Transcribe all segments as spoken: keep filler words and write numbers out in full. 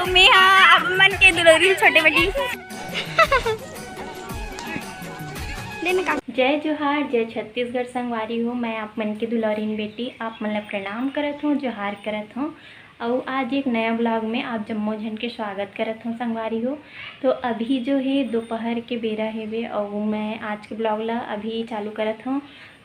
मैं हाँ, आप मन के दुलौरी छोटे बेटी। लेने का। जय जोहार, जय छत्तीसगढ़ संगवारी हो। मैं आप मन के दुलौरिन बेटी, आप मन ला प्रणाम करत हूँ, जोहार करत हूँ। अउ आज एक नया vlog में आप जम्मो झन के स्वागत करत हूँ संगवारी हो। तो अभी जो है दोपहर के बेरा हेवे, अउ मैं आज के vlog ला अभी चालू करत हूँ।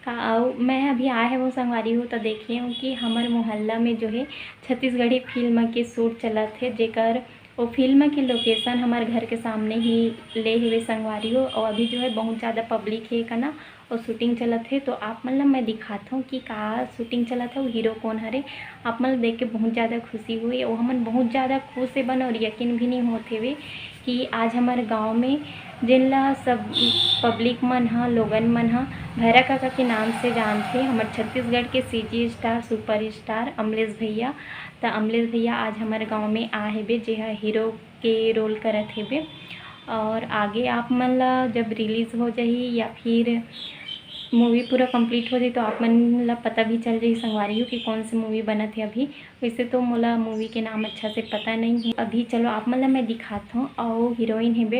का अउ मैं अभी आए हवं संगवारी हो, तो देखे हूँ कि हमर मोहल्ला में जो है छत्तीसगढ़ी फिल्म के shoot चलत हे, जेकर वो फिल्म के location हमर घर के सामने ही ले हेवे संगवारी हो। और अभी जो है बहुत ज़्यादा public हे कना, और shooting चलत हे। तो आप मन ला मैं दिखात हूँ कि का shooting चलत हे, वो hero कौन हरे। आप मन ला देख के बहुत ज़्यादा खुशी हुई, और हमन बहुत ज़्यादा खुश हेबन, और यकीन भी नहीं होत हेवे कि आज हमर गाँव में, जेन ला सब public मन ह, लोगन मन ह भैरा काका के नाम से जानथे, हमर छत्तीसगढ़ के CG star, superstar अमलेश भैया। त अमलेश भैया आज हमर गाँव में आ हेबे, जे ह hero के role करत हेबे। और आगे आप मन ला जब release हो जाही या फिर movie पूरा complete हो जाही, तो आप मन ला पता भी चल जाही संगवारी हो कि कौन सी movie बनत हे अभी। वैसे तो मोला movie के नाम अच्छा से पता नहीं है। अभी चलो आप मन ला मैं दिखात हूँ। और heroine हेबे,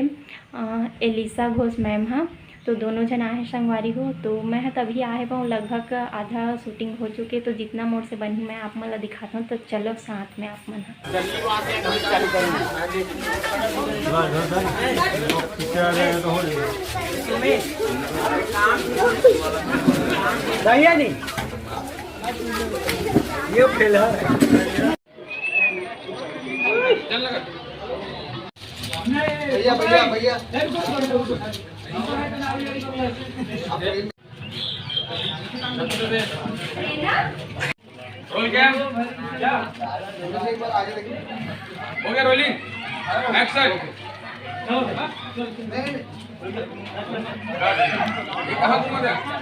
अ, एलिसा घोष ma'am हा। तो दोनों झन आए हैं संगवारी हो। तो मैं ह तभी आए हूँ, लगभग आधा shooting हो चुके। तो जितना मोर से बनही मैं आप मन ला दिखात हूँ। तो चलो साथ में आप मन ह। भैया नहीं, ये फेल है। भैया, भैया, भैया। Roll cam। हो गया rolling। Action।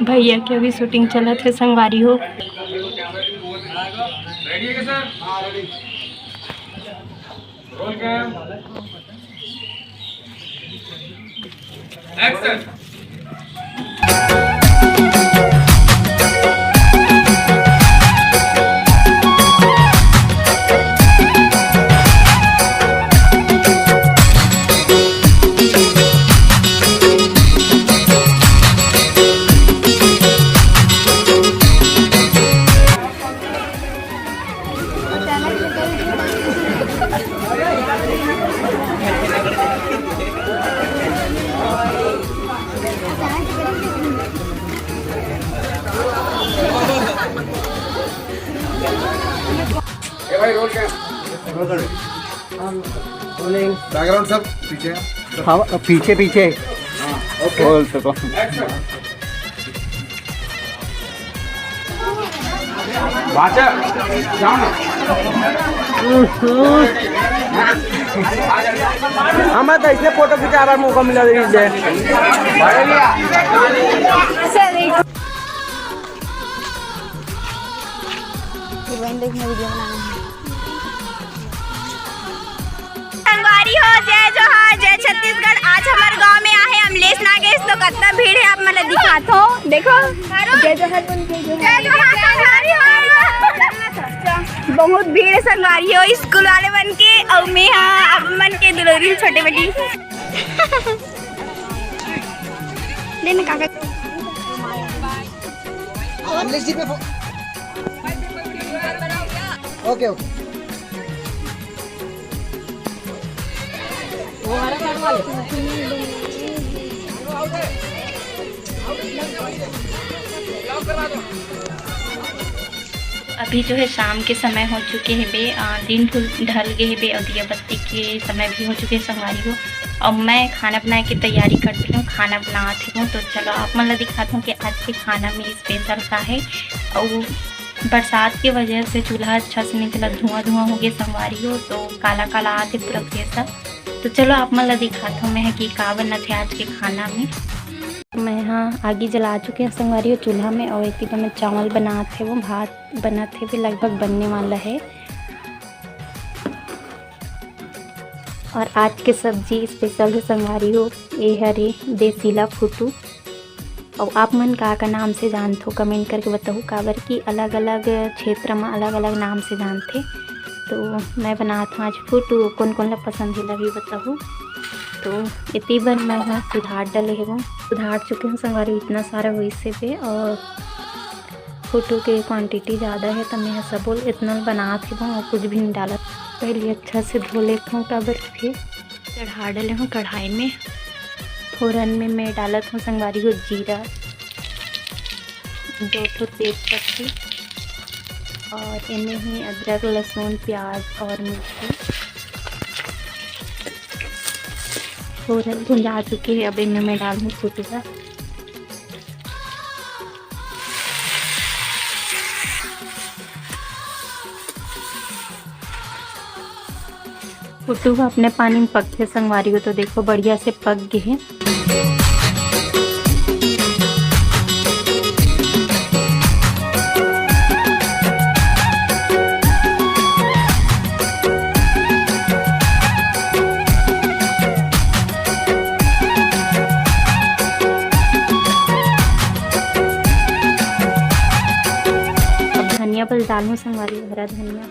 भैया के अभी shooting चलत हे संगवारी हो। Ready है क्या sir? Roll cam। Action। ए भाई, roll cam। Background सब पीछे। हाँ, पीछे, पीछे। हाँ, OK। Roll सको। Action। बाचा, जाओ ना। हमें तो ऐसे फोटो खिंचावे मौका मिला दे दे। Heroine देखने वीडियो बनाना है। संगवारी हो, जय जोहार, जय छत्तीसगढ़। आज हमर गांव में आहे अमलेश नागेश, तो कितना भीड़ है आप मन ला दिखात हो। देखो, जय जोहार बोल, जय जोहार। जय जोहार संगवारी हो। बहुत भीड़ है संगवारी हो, स्कूल वाले मन के, अउ मैं हाँ आप मन के दुलौरी छोटे बेटी। लेने काका। अमलेश जी पे फो-, OK, OK। अभी जो है शाम के समय हो चुके हेबे, अ, दिन ढुल-, ढल गे हेबे और दिया बत्ती के समय भी हो चुके हे संगवारी हो। और मैं खाना बनाए के तैयारी करती हूँ, खाना बनात हूँ। तो चलो आप मन ला दिखात हूँ कि आज के खाना में special का है। और बरसात के वजह से चूल्हा अच्छा से नहीं चला, धुआं धुआं हो गया संगवारी हो, तो काला काला आते पूरा गैस। तो चलो आप मन ला दिखात हूँ मैं कि का बनत है आज के खाना में। मैं हाँ आगी जला चुके हैं संगवारी हो चूल्हा में, और एक मैं चावल बनात हे, वो भात बनत हे, भी लगभग बनने वाला है। और आज के सब्जी special है संगवारी हो, ये हरे देसीला फुटू। और आप मन का का नाम से जानथो, comment करके बताहू, काबर कि अलग-अलग क्षेत्र म अलग-अलग नाम से जानथे। तो मैं बनात हूँ आज फोटो, कोन कोन ला पसंद हे, ला भी बताहू। तो एती बर मैं ह सुधार डले हवं, सुधार चुके हूँ संगवारी, इतना सारा होइस हे बे। और फोटो के क्वांटिटी ज़्यादा हे, त मैं ह सबो ल इतना बनात हवं और कुछ भी नहीं डालत। पहले अच्छा से धो लेत हूँ, काबर कि फिर चढ़ा डले हूँ कढ़ाई में। फोरन में मैं डालत हूँ संगवारी हो जीरा, दो ठो तेज पत्ती और एमे ही अदरक, लहसुन, प्याज और मिर्ची। फोरन भुंजा चुके हे, अब एमे मैं डालहूँ फोटू ला। फोटू ह अपने पानी में पकथे संगवारी हो, तो देखो बढ़िया से पक गे हे। अब धनिया पत्ता डालहूँ संगवारी, हरा धनिया।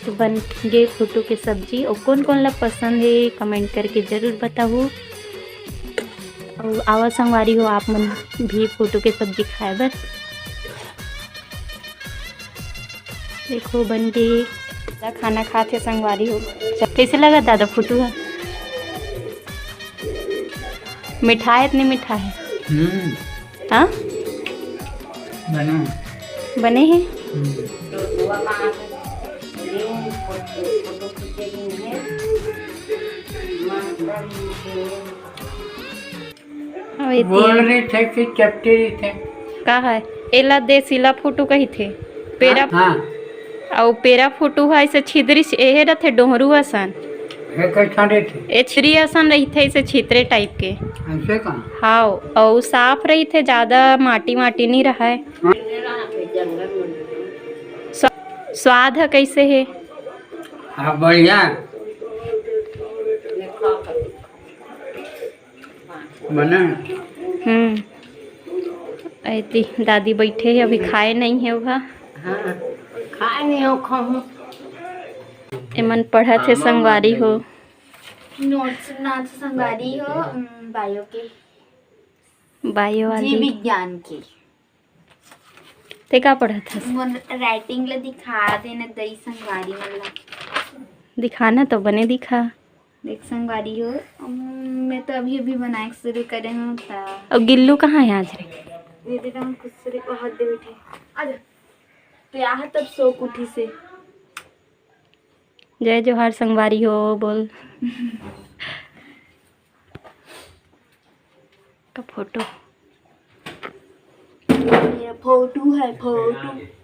तो बन गे फोटू के सब्जी। और कोन कोन ला पसंद हे, कमेंट करके जरूर बताहू। और आवा संगवारी हो आप मन भी फोटू के सब्जी खाए बर। देखो बन गे, खाना खात हे संगवारी हो। कैसे लगा दादा फोटू ह? मिठा हे, इतनी मिठा हे। हम्म। हाँ, बना। बने हे। हम्म। अउ एती बोल रही थे कि चपटी रही थे। का हे? एला देसीला फोटू कहिथे। पेरा हाँ, हाँ। अउ पेरा फोटू ह, अइसे छिदरी से, एहे रथे डोहरू असन। एकर छांटे थे। ए छिदरी असन रहिथे, अइसे छितरे टाइप के। ऐसे का? हाव, अउ साफ रहिथे, ज्यादा माटी माटी नहीं रहय। हाँ। स्वा-, स्वाद ह कइसे हे? हाँ, बढ़िया। बने? हम्म। एती दादी बैठे हे, अभी खाए नहीं हे ओहा। हाँ, खाए नहीं हो, खाऊं। एमन पढ़त हे संगवारी हो। नोट्स बनात हे संगवारी हो, उम, बायो के। बायो जीव वाली। विज्ञान के। ते का पढ़त हस? मोर राइटिंग ला दिखा देना दई संगवारी मन ला। दिखाना तो बने दिखा। देख संगवारी हो, अम, मैं तो अभी अभी बनाए के शुरू करे हूँ ता। अउ गिल्लू कहाँ हे आज रे? दीदी तो हम खुद से वहाँ दे बैठे। आजा। तो यहाँ तब सो के उठी से। जय जोहार संगवारी हो, बोल। का फोटो? ये फोटो है, फोटो।